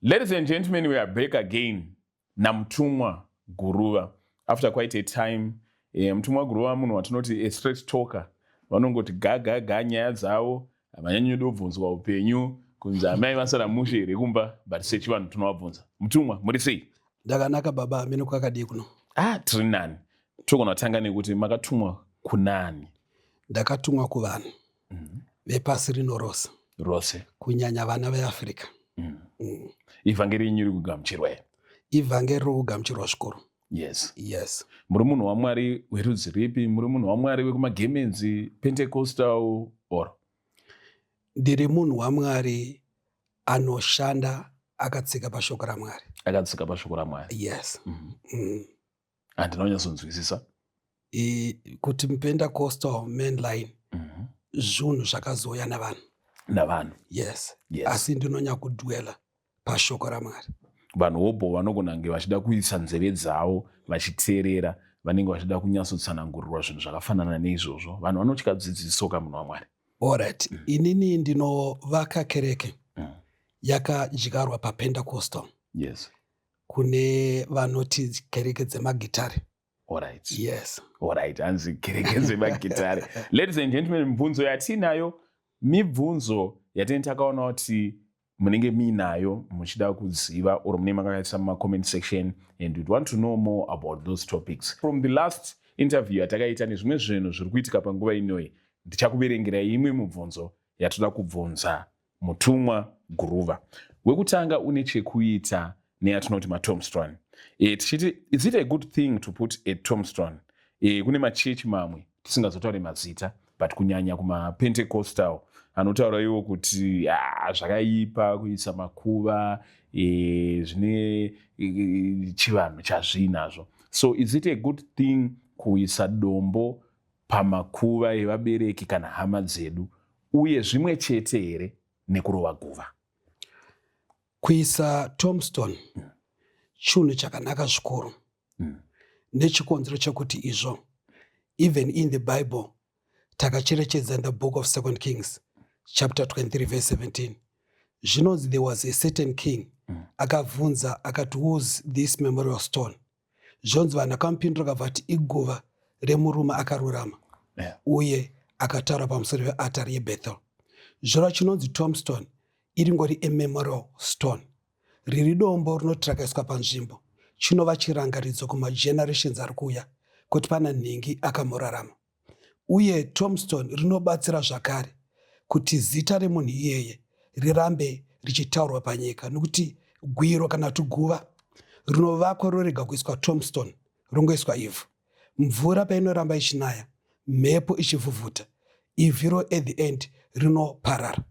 Ladies and gentlemen, we are back again naMutumwa Guruva after quite a time. Mutumwa Guruva munhu watinoti a straight talker, vanongoti ga ga ga nyaya dzavo, havanyanyi kubvunzwa upenyu kunzi amai vasara mushe here kumba, but sechivanhu tinovabvunza. Mutumwa, muri sei? Ndakanaka baba, amene kwakadii kuno? Ah, tiri nani. Togona kutanga nekuti makatumwa kunani? Ndakatumwa kuvanhu vepasi rino rose. Rose. Kunyanya vana veAfrica. Ivhangeri yenyu iri kugamuchirwa here? Ivhangeri riri kugamuchirwa zvikuru. Yes. Muri munhu waMwari werudzi ripi? Muri munhu waMwari wekumagemenzi, Pentecostal or? Ndiri munhu waMwari anoshanda akatsika pashoko raMwari. Akatsika pashoko raMwari. Yes. Handina kunyatsonzwisisa. Kuti Pentecostal mainline zvinhu zvakazouya navanhu. Navanhu. Yes. Asi ndinonya kudwela pashoko raMwari. Vanhu hobho vanogona kunge vachida kuisa nzeve dzavo vachiteerera, vanenge vachida kunyatsotsanangurirwa zvinhu zvakafanana neizvozvo. Vanhu vanotya dzidziso ka, munhu waMwari. Alright. Inini ndinovaka kereke yakadyarwa paPentecostal. Kune vanoti kereke dzemagitare. Yes. Alright, hanzi kereke dzemagitare. Ladies and gentlemen, mibvunzo yatinayo mibvunzo yatinenge takaona kuti munenge muinayo muchida kuziva or munenge makaisa mumacomment section and you'd want to know more about those topics. From the last interview yatakaita nezvimwe zvinhu zviri kuitika panguva inoyi, ndichakuverengerai imwe mubvunzo yatoda kubvunza Mutumwa Guruva. Wekutanga une chekuita neyatinoti matombstone. Tichiti, is it a good thing to put a tombstone? Kune machechi mamwe tisingazotauri mazita, but kunyanya kumaPentecostal anotaura iwo kuti zvakaipa kuisa makuva, zvine chivanhu chazviinazvo. So is it a good thing kuisa dombo pamakuva evabereki kana hama dzedu, uye zvimwe chete here nekurova guva? Kuisa tombstone chinhu chakanaka zvikuru nechikonzero chekuti izvo even in the Bible takacherechedza in the book of Second Kings chapter 23 verse 17, zvinonzi there was a certain king akabvunza akati, "Who's this memorial stone?" Zvonzi vanhu akamupindura akabva ati iguva remurume akarurama uye akataura pamusoro peatari yeBethel. Zvoreva chinonzi tombstone iringori a memorial stone, riri dombo rinoti rakaiswa panzvimbo chinova chirangaridzo kumagenerations ari kuuya kuti pana nhingi akamurarama. Uye tombstone rinobatsira zvakare kuti zita remunhu iyeye rirambe richitaurwa panyika, nokuti gwiro kana kuti guva rinovakwa rorega kuiswa tombstone, rongoiswa ivhu, mvura painoramba ichinaya, mhepo ichivhuvhuta, ivhu at the end rinoparara,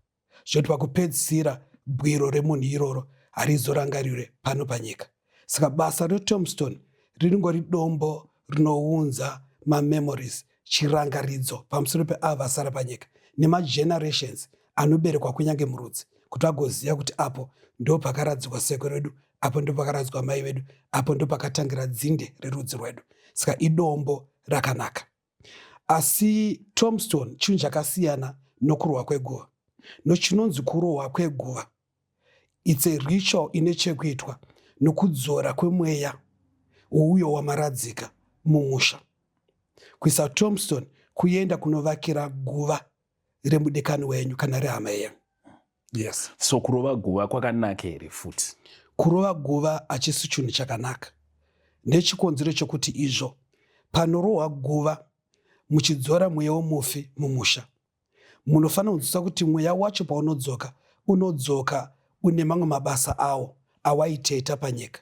zvoti pakupedzisira bwiro remunhu iroro harizorangarirwe pano panyika. Saka basa retombstone rinongori dombo rinounza mamemories, chirangaridzo pamusoro peava vasara panyika nemagenerations anoberekwa kunyange murudzi, kuti vagoziva kuti apo ndo pakaradzikwa sekuru vedu, apo ndo pakaradzikwa mai vedu, apo ndo pakatangira dzinde rerudzi rwedu. Saka idombo rakanaka. Asi tombstone chinhu chakasiyana nokurohwa kweguva. Nochinonzi kurohwa kweguva, it's a ritual ine chekuitwa nokudzora kwemweya wouyo wamaradzika mumusha. Kuisa tombstone kuenda kunovakira guva remudikani wenyu kana rehama yenyu. Yes. So kurova guva kwakanaka here futi? Kurova guva hachisi chinhu chakanaka, nechikonzero chekuti izvo panorohwa guva muchidzora mweya womufi mumusha, munofanira kunzwisisa kuti mweya wacho paunodzoka unodzoka une mamwe mabasa awo awaiteta panyika,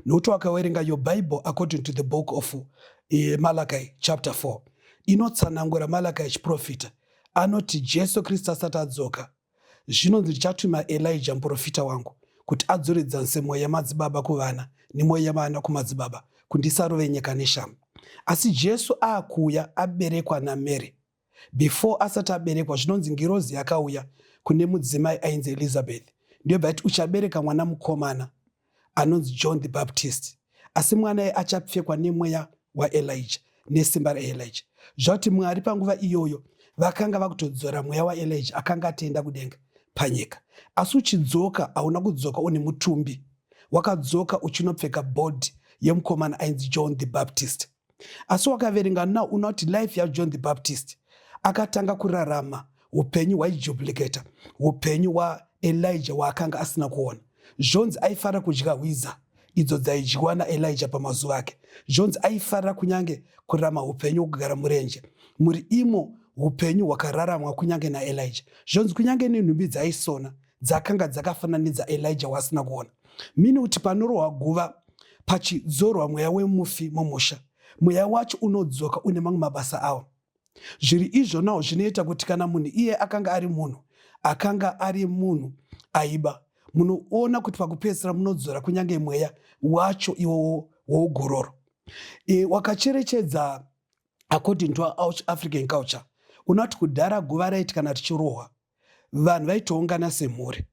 nokuti wakawerenga your Bible according to the book of Malachi chapter 4, inotsanangura Malachi achiprofita, anoti Jesu Kristu asati adzoka, zvinonzi ndichatuma Elijah muprofita wangu kuti adzoredzanise mwoyo yamadzibaba kuvana nemwoyo yavana kumadzibaba, kundisarove nyika neshamu. Asi Jesu aakuuya aberekwa naMary, before asati aberekwa, zvinonzi ngirozi yakauya kune mudzimai ainzi Elizabeth, ndiyobva yati uchabereka mwana mukomana anonzi John the Baptist, asi mwana iye achapfekwa nemweya waElijah nesimba raElijah. Zvati Mwari panguva iyoyo vakanga vakutodzora mweya waElijah akanga atenda kudenga. Panyika. Asi uchidzoka, hauna kudzoka une mutumbi, wakadzoka uchinopfeka body yemukomana ainzi John the Baptist. Asi wakaverenga now, unoona kuti life yaJohn the Baptist, akatanga kurarama upenyu hwaiduplicata upenyu hwaElijah waakanga asina kuona. Zvonzi aifarira kudya hwiza idzo dzaidyiwa naElijah pamazuva ake. Zvonzi aifarira kunyange kurarama upenyu hwekugara murenje, muri imo upenyu hwakararamwa kunyange naElijah. Zvonzi kunyange nenhumbi dzaisona dzakanga dzakafananidza Elijah waasina kuona. Mini kuti panorohwa guva, pachidzorwa mweya wemufi mumusha, mweya wacho unodzoka une mamwe mabasa awo. Zviri izvonawo zvinoita kuti kana munhu iye akanga ari munhu akanga ari munhu aiba, munoona kuti pakupedzisira munodzora kunyange mweya wacho iwowo wougororo. Wakacherechedza, according to our African culture, unoti kudhara guva raiti kana richirohwa, vanhu vaitoungana semhuri,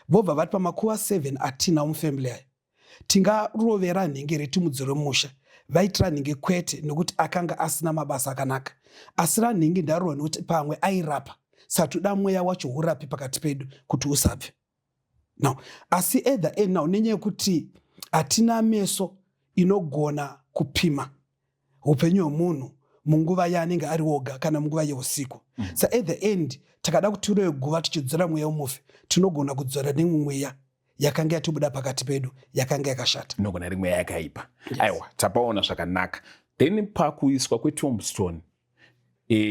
vobva vati pamakuva 7 atinawo mufamily aya, tingarovera nhingi retimudziro remusha? Vaitira nhingi kwete nekuti akanga asina mabasa akanaka, asi ranhingi ndarova nekuti pamwe airapa, satoda mweya wacho urapi pakati pedu kuti usabve now. Asi at the end now, nenyaya yekuti hatina meso inogona kupima upenyu hwemunhu munguva yaanenge ari woga kana munguva yeusiku. Sa at the end takada kuti tirove guva tichidzora mweya wemufi, tinogona kudzora nemwe mweya yakanga yatobuda pakati pedu, yakanga yakashata. Inogona iri mweya yakaipa. Aiwa, tapaona zvakanaka. Then pakuiswa kwetombstone,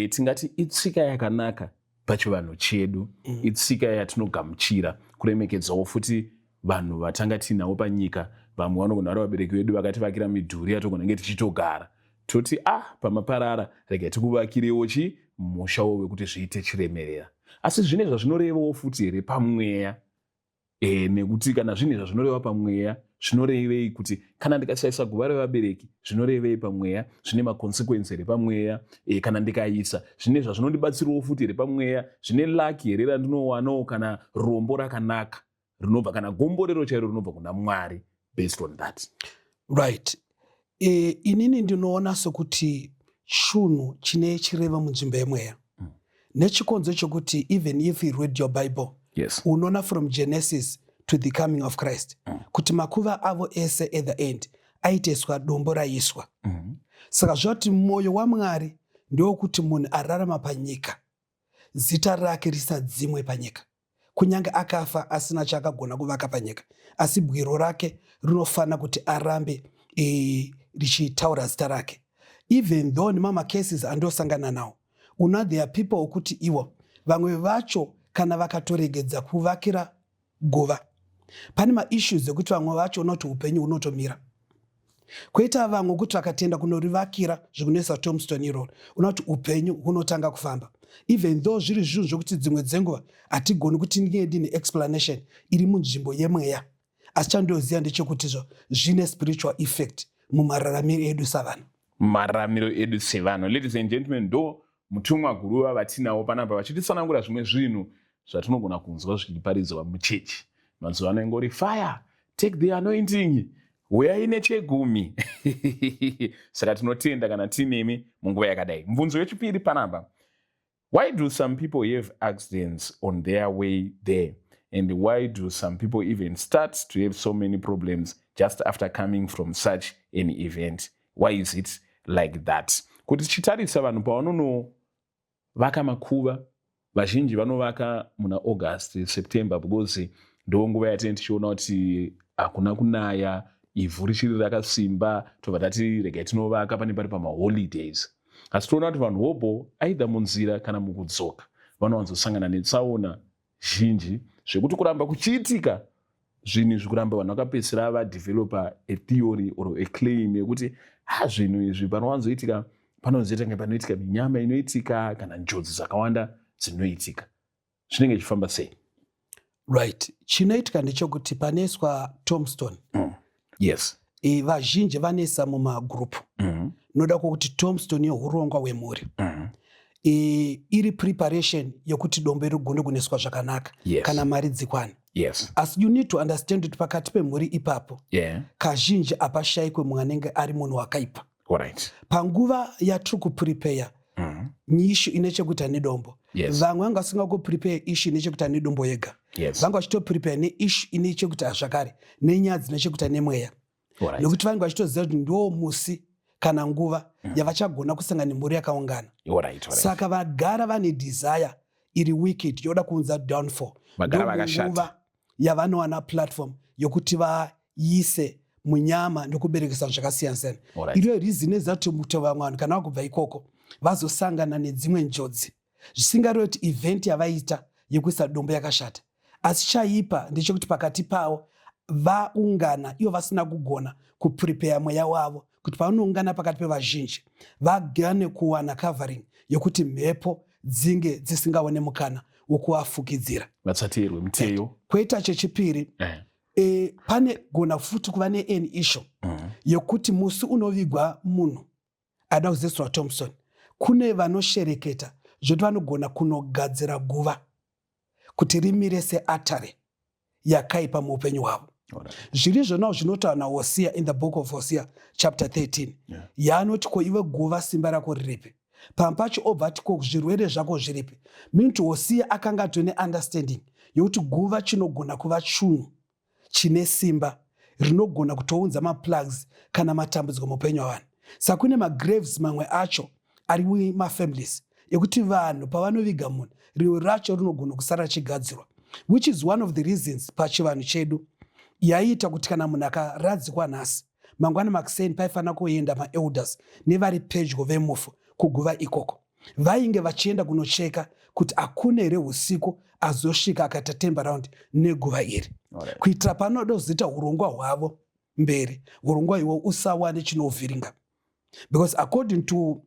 tingati itsika yakanaka pachivanhu chedu. Itsika yatinogamuchira kuremekedzawo futi vanhu vatanga tiinavo panyika. Vamwe vanogona vari vabereki vedu vakativakira midhuri yatogona kunge tichitogara. Toti, "Ah, pamaparara, regai tikuvakirewo chi mushawo wekuti zviite chiremerera." Asi zvine zvazvinorevawo futi here pamweya? Nekuti kana zvine zvazvinoreva pamweya, zvinorevei kuti kana ndikashaisa guva revabereki? Zvinorevei pamweya? Zvine maconsequence here pamweya? Kana ndikaisa, zvine zvazvinondibatsirawo futi here pamweya? Zvine lucky here randinowanawo, kana rombo rakanaka rinobva, kana gomborero chairo rinobva kuna Mwari based on that? Right. Inini ndinoona sekuti chunhu chine chirevo munzvimbo yemweya. Nechikonzo chokuti even if you read your Bible, unoona from Genesis to the coming of Christ kuti makuva avo ese at the end aiteswa dombo raiswa. Saka zvoti mwoyo waMwari ndewokuti munhu ararama panyika, zita rake risadzimwe panyika. Kunyange akafa asina chaakagona kuvaka panyika, asi bwiro rake rinofanira kuti arambe richitaura zita rake. Even though nemamwe cases andosangana nawo, una there are people okuti ivo vamwe vacho kana vakatoregedza kuvakira guva, pane maissues ekuti vamwe vacho unoti upenyu hunotomira. Kwoita vamwe kuti vakatenda kunorivakira zvekunoisa tombstone iroro, unoti upenyu hunotanga kufamba, even though zviri zvinhu zvokuti dzimwe dzenguva hatigoni kuti ndinge ndine explanation iri munzvimbo yemweya. Asi chandoziva ndechekuti zvo zvine spiritual effect mumararamiro edu savanhu. Mararamiro edu sevanhu. Ladies and gentlemen, ndo mutumwa Guruva vatinawo panapa vachititsanangura zvimwe zvinhu zvatinogona kunzwa zvichiparidzwa muchechi mazuva ano. Ingori fire, take the anointing, uyai nechegumi. Saka tinotenda kana tinemi munguva yakadai. Mubvunzo yechipiri panapa: why do some people have accidents on their way there, and why do some people even start to have so many problems just after coming from such an event? Why is it like that? Kuti tichitarisa vanhu pavanonovaka makuva, vazhinji vanovaka muna August, September, because ndo nguva yatinenge tichiona kuti hakuna kunaya, ivhu richiri rakasimba. Tobva tati regai tinovaka pane pari pamaholidays. Asi toona kuti vanhu hobho, either munzira kana mukudzoka, vanowanzosangana netsaona zhinji, zvekuti kuramba kuchiitika zvinhu izvi, kuramba vanhu vakapedzisira vadevelopa a theory or a claim yekuti ha, zvinhu izvi panowanzoitika, panozoita kunge panoitika minyama inoitika kana njodzi dzakawanda dzinoitika. Zvinenge zvichifamba sei? Right, chinoitika ndechekuti panoiswa tombstone, vazhinji vanoisa mumagroup noda kwokuti tombstone yeurongwa hwemhuri iri preparation yekuti dombo rigone kuneswa zvakanaka kana mari dzikwana. Asi you need to understand kuti pakati pemhuri ipapo, kazhinji hapashayikwe mumwe anenge ari munhu wakaipa. Panguva yatiri kuprepare nyishu ine chekuita nedombo. Vamwe vanga vasinga kuprepare issue ine chekuita nedombo yega. Vanga vachitoprepare neissue ine chekuita zvakare nenyaya dzine chekuita nemweya. Nekuti vanenge vachitoziva kuti ndiwo musi kana nguva yavachagona kusangana nemhuri yakaungana. Saka vagara vane desire iri wicked yoda kuunza downfall. Vagara vakashata. Nguva yavanowana platform yokuti vaise munyama nekuberekesa zvakasiyana siyana. Iriyo reason inoziva kuti muto vamwe vanhu kana vakubva ikoko vazosangana nedzimwe njodzi, zvisingarevi kuti event yavaita yekuisa dombo yakashata, asi chaipa ndechekuti pakati pavo vaungana ivo vasina kugona kuprepare mweya wavo kuti pavanoungana pakati pevazhinji vagane kuwana covering yekuti mhepo dzinge dzisingaone mukana wekuvafukidzira. Vatsvatirwe muteyo. Kwoita chechipiri, pane gona futi kuva nean issue yekuti musi unovigwa munhu ada kuzeswa Thompson, kune vanoshereketa zvoti vanogona kunogadzira guva kuti rimire seatare yakaipa muupenyu hwavo. Zviri zvonawo zvinotaura naHosea in the book of Hosea chapter 13, yaanoti ko iwe guva simba rako riripi? Pamwe pacho obva ati ko zvirwere zvako zviripi? Meaning kuti Hosea akanga atone understanding yokuti guva chinogona kuva chunhu chine simba rinogona kutounza maplugs kana matambudziko muupenyu hwavanhu. Saka kune magraves mamwe acho ari mumafamilies ekuti vanhu pavanoviga munhu, rimwe racho rinogona kusara richigadzirwa, which is one of the reasons pachivanhu chedu yaiita kuti kana munhu akaradzikwa nhasi, mangwana makuseni paifanira kuenda maelders nevari pedyo vemufu kuguva ikoko. Vainge vachienda kunocheka kuti hakuna here usiku azosvika akaita tembaround neguva iri, kuitira panoda kuzoita urongwa hwavo mberi, urongwa iwo usawane chinovhiringa. Because according to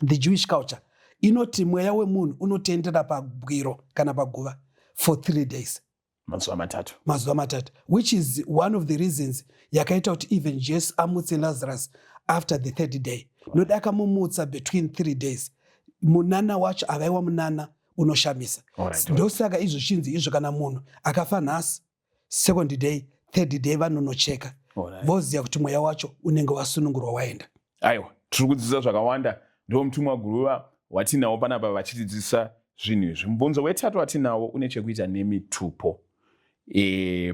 the Jewish culture inoti mweya wemunhu unotendera pabwiro kana paguva for 3 days. Mazuva 3. Mazuva 3, which is one of the reasons yakaita kuti even Jesu amutse Lazarus after the third day. Noda akamumutsa between 3 days. Munana wacho avaiwa munana unoshamisa. Ndosaka izvo chinzi izvo kana munhu akafa nhasi, second day, third day vanonocheka, voziva kuti mweya wacho unenge wasunungurwa waenda. Aiwa, tiri kudzidza zvakawanda. Ndiwo mutumwa guruva watinawo panapa vachitidzidzisa zvinhu izvi. Mubvunzo wetatu watinawo une chekuita nemitupo.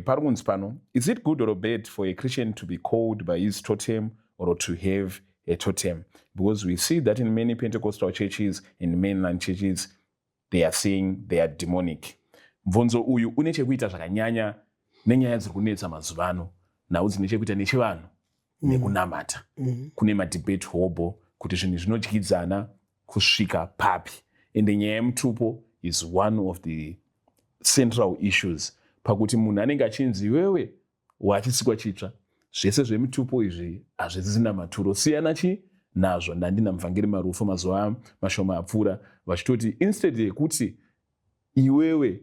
Pari kunzi pano, is it good or bad for a Christian to be called by his totem or to have a totem? Because we see that in many Pentecostal churches and mainland churches they are saying they are demonic. Mubvunzo uyu une chekuita zvakanyanya nenyaya dziri kunetsa mazuva ano, nhau dzine chekuita nechivanhu nekunamata. Kune madebate hobo kuti zvinhu zvinodyidzana kusvika papi, ende nyaya yemutupo is one of the central issues pakuti munhu anenge achinzi iwewe wachisikwa chitsva, zvese zvemitupo izvi hazvisisina maturo, siyana chi nazvo. Ndandina muvhangeri Marufu mazuva mashoma apfuura vachitoti instead yekuti iwewe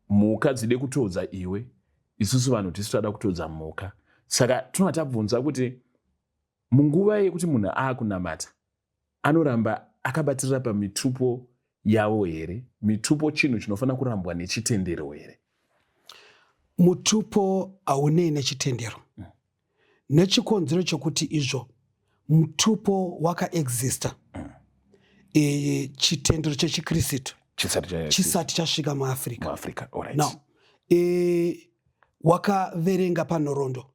mhuka dzide kutodza iwe, isusu vanhu tisu tada kutodza mhuka. Saka tinobva tabvunza kuti munguva yekuti munhu aakunamata anoramba akabatirira pamitupo yavo here? Mitupo chinhu chinofanira kurambwa nechitendero here? Mutupo haunei nechitendero, nechikonzero chokuti izvo mutupo wakaexista chitendero chechiKristu chisati chasvika muAfrica. MuAfrica, alright. Now, wakaverenga panhoroondo,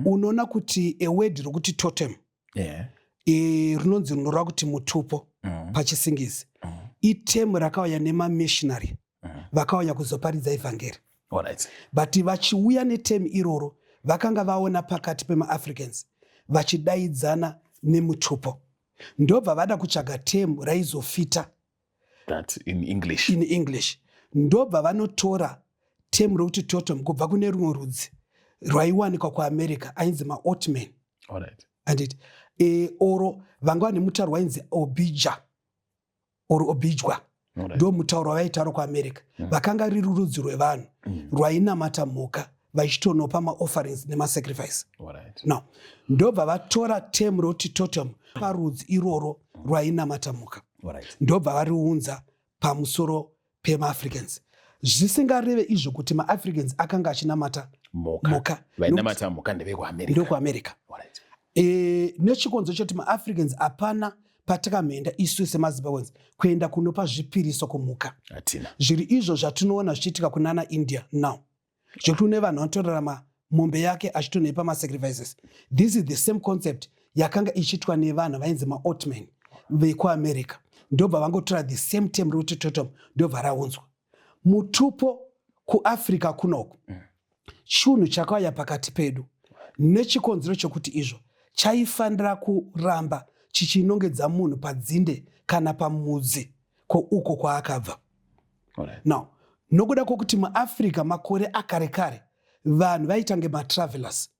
unoona kuti eword rokuti totem rinonzi rinoreva kuti mutupo pachisingisi, iterm rakauya nemamissionary vakauya kuzoparidza ivhangeri. But vachiuya neterm iroro, vakanga vaona pakati pemaAfricans vachidaidzana nemutupo, ndobva vada kutsvaga term raizofita that in English. In English. Ndobva vanotora term rokuti totem kubva kune rumwe rudzi rwaiwanikwa kuAmerica ainzi maOtman. Anditi oro vanga vane mutauro wainzi Obija or Obijwa. Ndo mutauro wavaitaura kuAmerica. Vakanga riri rudzi rwevanhu rwainamata mhuka vachitonopa maofferings nemasacrifice. Now ndobva vatora term rokuti totem parudzi iroro rwainamata mhuka, ndobva variunza pamusoro pemaAfricans, zvisingareve izvo kuti maAfricans akanga achinamata mhuka. Vainamata mhuka ndevekuAmerica. NdekuAmerica. Nechikonzo choti maAfricans hapana. Patakamboenda isu semaZimbabweans kuenda kunopa zvipiriso kumhuka. Hatina. Zviri izvo zvatinoona zvichiitika kunana India now, zvekuti une vanhu vanotorarama mombe yake achitonoipa masacrifices. This is the same concept yakanga ichiitwa nevanhu vainzi maOtman vekuAmerica. Ndobva vangotora the same term rekuti totem, ndobva raunzwa mutupo kuAfrica kunoku. Chinhu chakauya pakati pedu nechikonzero chokuti izvo chaifanira kuramba chichinongedza munhu padzinde kana pamudzi kwouko kwaakabva. Now, nokuda kwokuti muAfrica makore akare kare vanhu vaitange matravelers,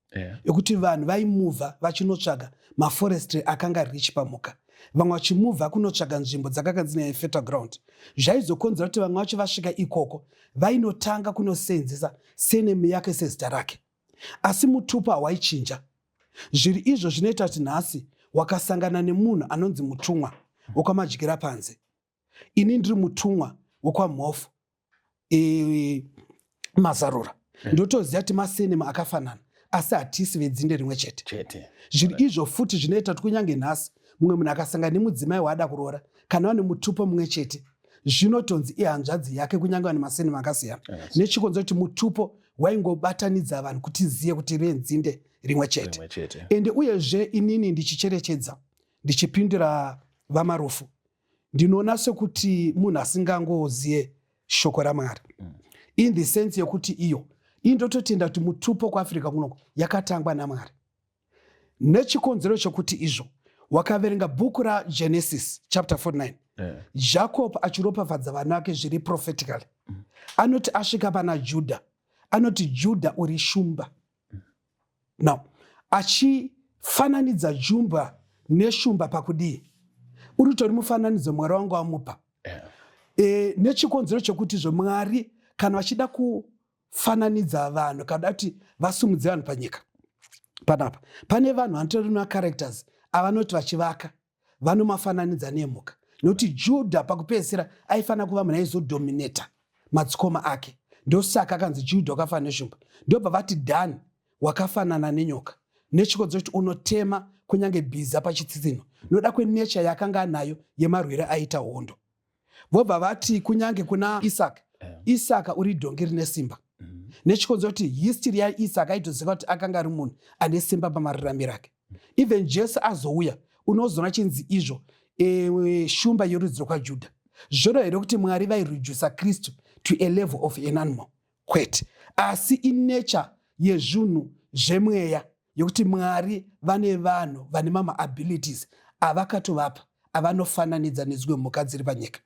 ekuti vanhu vaimuvha vachinotsvaga maforestry akanga rich pamhuka, vamwe vachimuvha kunotsvaga nzvimbo dzakanga dzine fertile ground, zvaizokonzera kuti vamwe vacho vasvika ikoko vainotanga kunosenzesa surname yake sezita rake, asi mutupo hawaichinja. Zviri izvo zvinoita kuti nhasi wakasangana nemunhu anonzi mutumwa wekwaMadyira panze, ini ndiri mutumwa wekwaMhofu Mazarura, ndotoziva kuti masurname akafanana, asi hatisi vedzinde rimwe chete. Chete. Zviri izvo futi zvinoita kuti kunyange nhasi mumwe munhu akasangana nemudzimai waada kuroora, kana vane mutupo mumwe chete, zvinotonzi ihanzvadzi yake, kunyange vane masurname akasiyana, nechikonzero kuti mutupo waingobatanidza vanhu kuti ziye kuti renzinde rimwe chete. Rimwe chete. Ende uyezve inini ndichicherechedza, ndichipindura vaMarufu, ndinoona sekuti munhu asingangoziye shoko raMwari in the sense yekuti iyo indototenda kuti mutupo kuAfrica kunoko yakatangwa naMwari, nechikonzero chokuti izvo wakaverenga bhuku raGenesis chapter 49, Jacob achiropafadza vana vake zviri prophetically, anoti asvika pana Judha, anoti, "Judha, uri shumba." Now achifananidza jumba neshumba pakudii? Uri tori mufananidzo Mwari wangu amupa. Nechikonzero chekuti izvo Mwari kana vachida kufananidza vanhu, kana kuti vasumudze vanhu panyika panapa, pane vanhu vanotori macharacters avanoti vachivaka vanomafananidza nemhuka, nokuti Judha pakupedzisira aifanira kuva munhu aizodominata madzikoma ake. Ndosaka akanzi, "Judha, wakafanana neshumba." Ndobva vati, "Dhani, wakafanana nenyoka," nechikonzero kuti unotema kunyange bhiza pachitsitsino, noda kwenature yaakanga anayo yemarwire aita hondo. Vobva vati kunyange kuna Isaka, "Isaka, uri dhongi rine simba," nechikonzero kuti history yaIsaka aitoziva kuti akanga ari munhu ane simba pamararamiro ake. Even Jesu azouya, unozoona chinzi izvo shumba yorudzi rwekwaJudha. Zvoro here kuti Mwari vairedusa Kristu to a level of an animal? Kwete, asi inature yezvinhu zvemweya yekuti Mwari vane vanhu vane mamaabilities avakatovapa avanofananidza nedzimwe mhuka dziri panyika.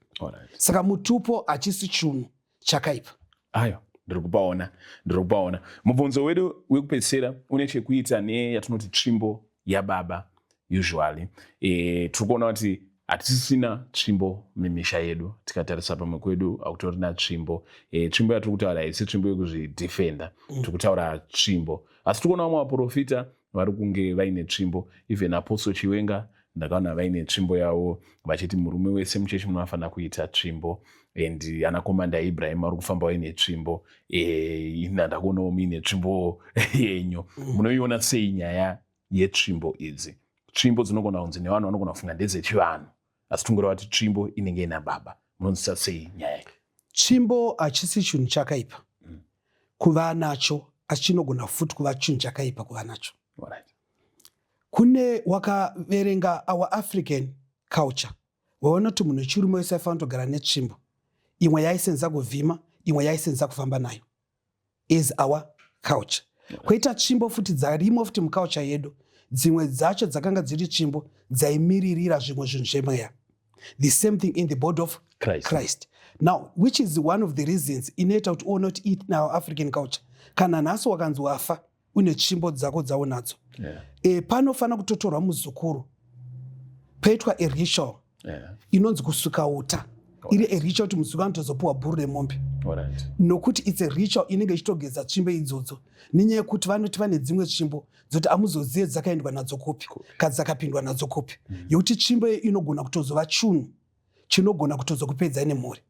Saka mutupo hachisi chinhu chakaipa. Ayo, ndiri kupaona, ndiri kupaona. Mubvunzo wedu wekupedzisira une chekuita neyatinoti tsvimbo yababa. Usually tiri kuona kuti hatisisina tsvimbo mumisha yedu. Tikatarisa pamwe kwedu hakutorina tsvimbo. Tsvimbo yatiri kutaura haisi tsvimbo yekuzvidefenda. Tiri kutaura tsvimbo, asi tiri kuona vamwe vaprofita vari kunge vaine tsvimbo. Even Apostle Chiwenga ndakaona vaine tsvimbo yavo, vachiti murume wese muchechi munofanira kuita tsvimbo, and ana Commander Ibrahim vari kufamba vaine tsvimbo. Ina ndakuonawo muine tsvimbo yenyu. Munoiona sei nyaya yetsvimbo idzi? Tsvimbo dzinogona kunzi nevanhu vanogona kufunga ndedzechivanhu, asi tongoreva kuti tsvimbo inenge ina baba. Munonzwisa sei nyaya iyi? Tsvimbo hachisi chinhu chakaipa kuva nacho, asi chinogona futi kuva chinhu chakaipa kuva nacho. Kune wakaverenga our African culture, waona kuti munhu wechirume wese aifanira kutogara netsvimbo, imwe yaisenza kuvhima, imwe yaisenza kufamba nayo, is our culture. Kwoita tsvimbo futi dzarimo futi muculture yedu, dzimwe dzacho dzakanga dziri tsvimbo dzaimiririra zvimwe zvinhu zvemweya. The same thing in the body of Christ. Christ. Now, which is one of the reasons inoita kuti uone kuti in our African culture, kana nhasi wakanzi wafa une tsvimbo dzako dzaunadzo, panofanira kutotorwa muzukuru, poitwa a ritual inonzi kusuka uta, iri a ritual kuti muzukuru anotozopiwa bhuru remombe, nokuti it's a ritual inenge ichitogeza tsvimbo idzodzo, nenyaya yekuti vanoti vane dzimwe tsvimbo dzoti amuzozive dzakaendwa nadzo kupi, kana dzakapindwa nadzo kupi, yekuti tsvimbo iyo inogona kutozova chunhu chinogona kutozokupedzai nemhuri,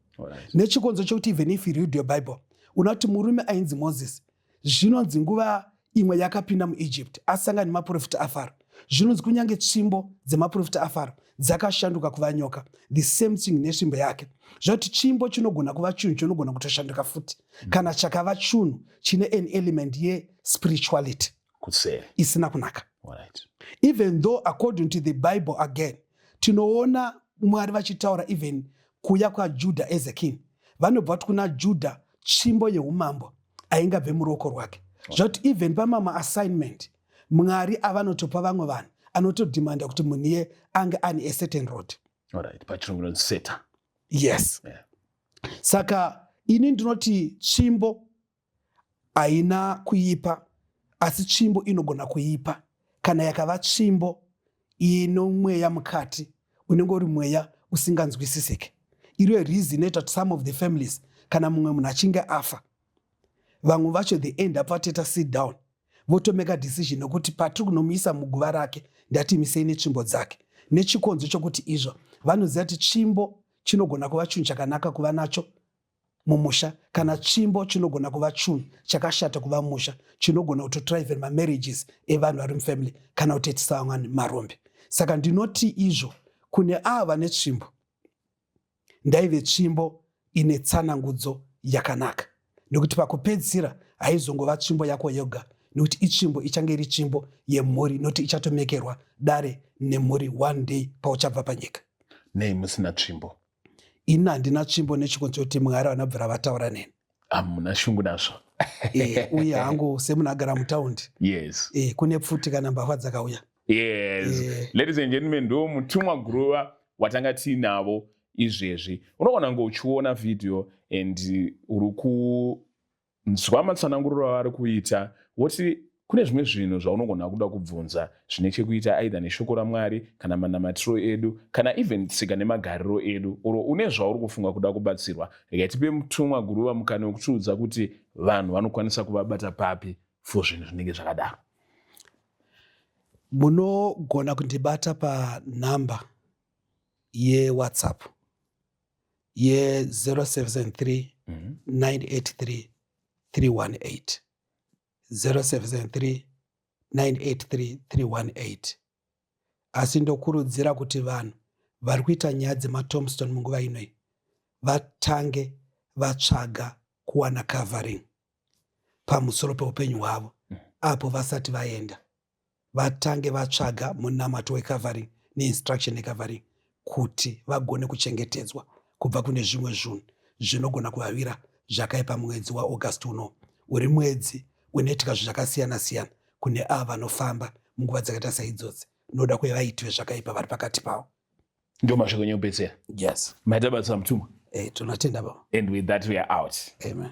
nechikonzo chekuti even if you read your Bible, unoti murume ainzi Moses, zvinonzi nguva imwe yakapinda muEgypt asangana nemaprofita aFaro. Zvinonzi kunyange tsvimbo dzemaprofita aFaro dzakashanduka kuva nyoka. The same thing nesvimbo yake. Zvati tsvimbo chinogona kuva chinhu chinogona kutoshanduka futi kana chakava chunhu chine an element yespirituality kuseri isina kunaka. Alright. Even though according to the Bible again, tinoona Mwari vachitaura even kuuya kwaJudha as a king, vanobva vati kuna Judha tsvimbo yeumambo haingabve muruoko rwake. Zvati even pamama assignment Mwari avanotopa vamwe vanhu anotodhimanda kuti munhu iye ange ane a certain road. Alright, pachirungu inonzi seta. Yes. Saka ini ndinoti tsvimbo haina kuipa, asi tsvimbo inogona kuipa kana yakava tsvimbo ino mweya mukati unenge uri mweya usinganzwisisike. Iriyo reason inoita kuti some of the families kana mumwe munhu achinge afa, vamwe vacho they end up vatoita sit down votomeka decision nekuti patiri kunomuisa muguva rake ndatimisei netsvimbo dzake, nechikonzo chokuti izvo vanoziva kuti tsvimbo chinogona kuva chinhu chakanaka kuva nacho mumusha, kana tsvimbo chinogona kuva chinhu chakashata kuva musha, chinogona kutotrive mamarriages evanhu vari mufamily kana kutoitisa vamwe marombe. Saka ndinoti izvo kune ava vane tsvimbo, ndaive tsvimbo ine tsanangudzo yakanaka, nekuti pakupedzisira haizongova tsvimbo yako yoga, nekuti itsvimbo ichange iri tsvimbo yemhuri, nekuti ichatomekerwa dare nemhuri one day pauchabva panyika. Nei musina tsvimbo? Ini handina tsvimbo nechikonzero kuti Mwari vanobvira vataura neni. Hamuna shungu nazvo? Uye hangu semunhu agara mutaundi. Kune pfuti kana mbavha dzakauya. Yes. Ladies and gentlemen, ndo Mutumwa Guruva watanga tiinavo izvezvi. Unogona kunge uchiona video and uri kunzwa matsananguriro avari kuita, woti kune zvimwe zvinhu zvaunogona kuda kubvunza zvine chekuita either neshoko raMwari kana manamatiro edu kana even tsika nemagariro edu, oro une zvauri kufunga kuda kubatsirwa. Regai tipe Mutumwa Guruva mukana wekutiudza kuti vanhu vanokwanisa kuvabata papi for zvinhu zvinenge zvakadaro. Munogona kundibata panhamba yeWhatsApp ye073 983 318, 073 983 318. Asi ndokurudzira kuti vanhu vari kuita nyaya dzematombstone munguva inoi vatange vatsvaga kuwana covering pamusoro peupenyu hwavo apo vasati vaenda, vatange vatsvaga munamato wecovering neinstruction yecovering kuti vagone kuchengetedzwa kubva kune zvimwe zvinhu zvinogona kuvavira zvakaipa mwedzi waAugust uno, uri mwedzi unoitika zvinhu zvakasiyana siyana kune ava vanofamba munguva dzakaita saidzodzi noda kwevaiti vezvakaipa vari pakati pavo. Ndo mashoko enyu ekupedzisira. Yes. Maita basa, Mutumwa. Tinotenda baba. And with that we are out. Amen.